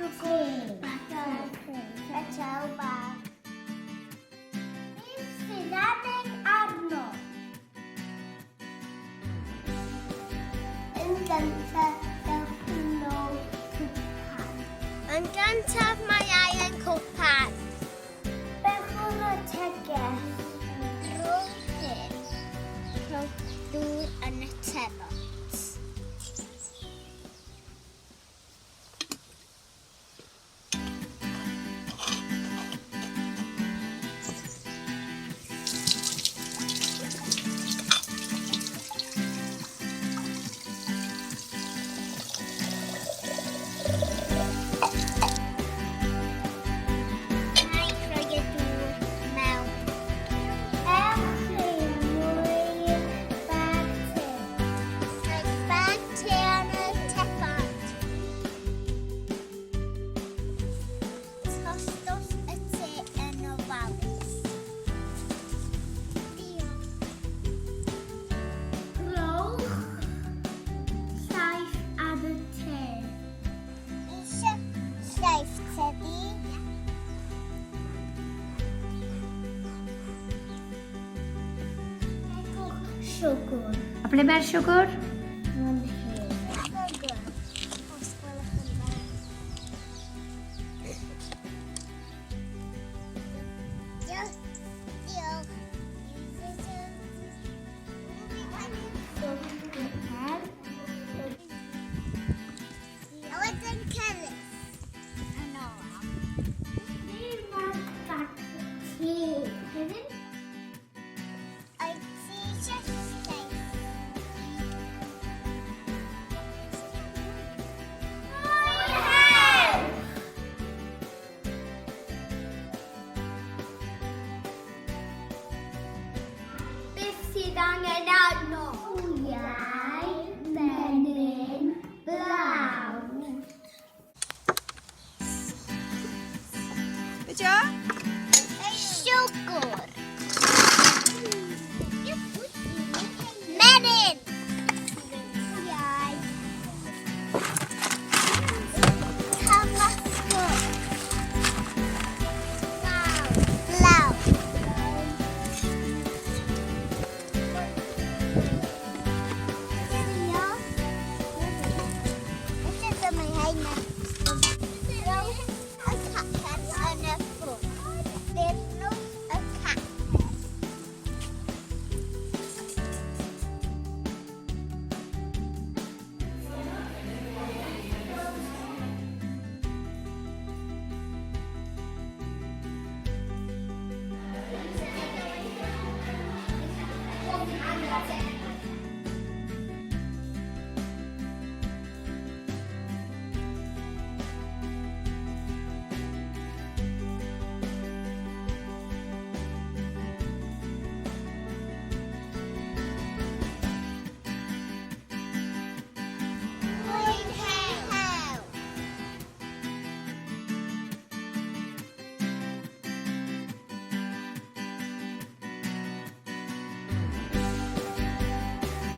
Siwgr. Ciao bach. Beth sydd angen arno? Yn gyntaf, dewch i nôl cwpan. Yn gyntaf, mae angen cwpan. Bechwr y tegell. Rhowch hyn. Rhowch dŵr yn y tebot. Rhaid rhoi y dŵr mewn. Ewch i mwy bag te. Rhoi bag te yn y tebot. Tostwch y te yn ofalus. Diolch. Rhowch llaeth ar y te. Eisiau llaeth te fi? Siwgr. A ble mae'r siwgr? Fan hyn. Siwgr. Os gwelwch yn dda. Diolch. Diolch. A wedyn celys. Yn olaf. Mae'r bag te hefyd. Wyt ti eisiau slice? Mwynhewch! Beth sydd angen arno? Wyau, menyn, blawd. Be di o?